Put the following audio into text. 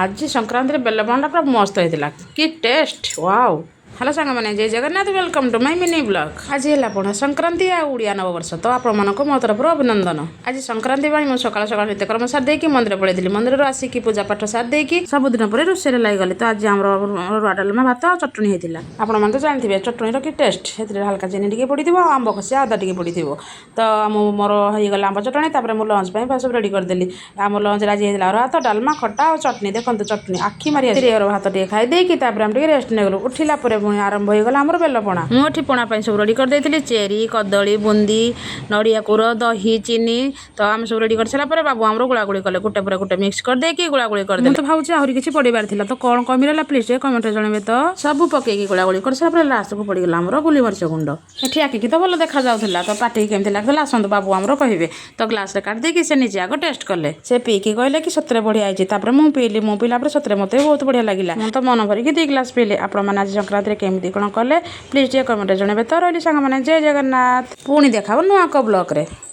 ଆଜି ସଂକ୍ରାନ୍ତିରେ ବେଲପଣାଟା ପୁରା ମସ୍ତ ହେଇଥିଲା। କି ଟେଷ୍ଟ, ୱାଓ! ହ୍ୟାଲୋ ସାଙ୍ଗମାନେ, ଜୟ Jagannath. Welcome to my mini vlog. ଆଜି ହେଲା ପଣା ସଂକ୍ରାନ୍ତି ଆଉ ଓଡ଼ିଆ ନବବର୍ଷ। ତ ଆପଣମାନଙ୍କୁ ମୋ ତରଫରୁ ଅଭିନନ୍ଦନ। ଆଜି ସଂକ୍ରାନ୍ତି ପାଇଁ ମୁଁ ସକାଳ ସକାଳ ନିତ୍ୟକର୍ମ ସାରି ଦେଇକି ମନ୍ଦିର ପଳେଇଥିଲି। ମନ୍ଦିରରୁ ଆସିକି ପୂଜା ପାଠ ସାରି ଦେଇକି ସବୁଦିନ ପରେ ରୋଷେଇରେ ଲାଗିଗଲି। ତ ଆଜି ଆମର ଅରୁଆ, ଡାଲମା, ଭାତ ଆଉ ଚଟଣି ହେଇଥିଲା। ଆପଣମାନେ ତ ଜାଣିଥିବେ ଚଟଣିର କି ଟେଷ୍ଟ। ସେଥିରେ ହାଲକା ଚିନି ଟିକେ ପଡ଼ିଥିବ ଆଉ ଆମ୍ବ କଷିଆ ଅଦା ଟିକେ ପଡ଼ିଥିବ। ତ ମୁଁ ମୋର ହେଇଗଲା ଆମ୍ବ ଚଟଣି। ତାପରେ ମୁଁ ଲଞ୍ଚ ପାଇଁ ସବୁ ରେଡ଼ି କରିଦେଲି। ଆମ ଲଞ୍ଚରେ ଆଜି ହେଇଥିଲା ଅରୁଆ ଭାତ, ଡାଲମା, ଖଟା ଆଉ ଚଟଣି। ଦେଖନ୍ତୁ, ଚଟଣି ଆଖି ମାରି ଆସିବ। ଭାତ ଟିକେ ଖାଇ ଦେଇକି ତାପରେ ଆମେ ଟିକେ ରେଷ୍ଟ ନେଇଗଲୁ। ଉଠିଲା ପରେ ପୁଣି ଆରମ୍ଭ ହେଇଗଲା ଆମର ବେଲପଣା। ମୁଁ ଏଠି ପଣା ପାଇଁ ସବୁ ରେଡ଼ି କରିଦେଇଥିଲି, ଚେରି, କଦଳୀ, ବୁନ୍ଦି, ନଡ଼ିଆ କୁର, ଦହି, ଚିନି। ତ ଆମେ ସବୁ ରେଡ଼ି କରିସାରିଲା ପରେ ବାବୁ ଆମର ଗୁଳାଗୁଳି କଲେ। ଗୋଟେ ପରେ ଗୋଟେ ମିକ୍ସ କରିଦେଇକି ଗୁଳାଗୁଳି କରିଦେଲେ। ମୁଁ ତ ଭାବୁଛି ଆହୁରି କିଛି ପଡ଼ିବାର ଥିଲା। ତ କ'ଣ କମି ରହିଲା, ପ୍ଲିଜ୍ ଟିକେ କମେଣ୍ଟରେ ଜଣାଇବେ। ତ ସବୁ ପକେଇକି ଗୁଳାଗୁଳି କରିସାରିଲା ପରେ ଲାଷ୍ଟକୁ ପଡ଼ିଗଲା ଆମର ଗୋଲମରିଚ ଗୁଣ୍ଡ। ଏଠି ଆଖିକି ତ ଭଲ ଦେଖାଯାଉଥିଲା, ତ ପାଟିକି କେମିତି ଲାଗୁଥିଲା, ଆସନ୍ତୁ ବାବୁ ଆମର କହିବେ। ତ ଗ୍ଲାସରେ କାଢି ଦେଇକି ସେ ନିଜେ ଆଗ ଟେଷ୍ଟ କଲେ। ସେ ପିଇକି କହିଲେ କି ସତରେ ବଢ଼ିଆ ହେଇଛି। ତାପରେ ମୁଁ ପିଇଲି। ମୁଁ ପିଇଲା ପରେ ସତରେ ମୋତେ ବହୁତ ବଢ଼ିଆ ଲାଗିଲା। ମୁଁ ତ ମନ ଭରିକି 2 ଗ୍ଲାସ ପିଇଲି। ଆପଣମାନେ ଆଜି ସଂକ୍ରାନ୍ତିରେ କେମିତି କ'ଣ କଲେ, ପ୍ଲିଜ୍ ଟିକେ କମେଣ୍ଟରେ ଜଣାଇବେ। ତ ରହିଲି ସାଙ୍ଗମାନେ, ଜୟ ଜଗନ୍ନାଥ। ପୁଣି ଦେଖାହେବ ନୂଆ ଏକ ବ୍ଲଗ୍ରେ।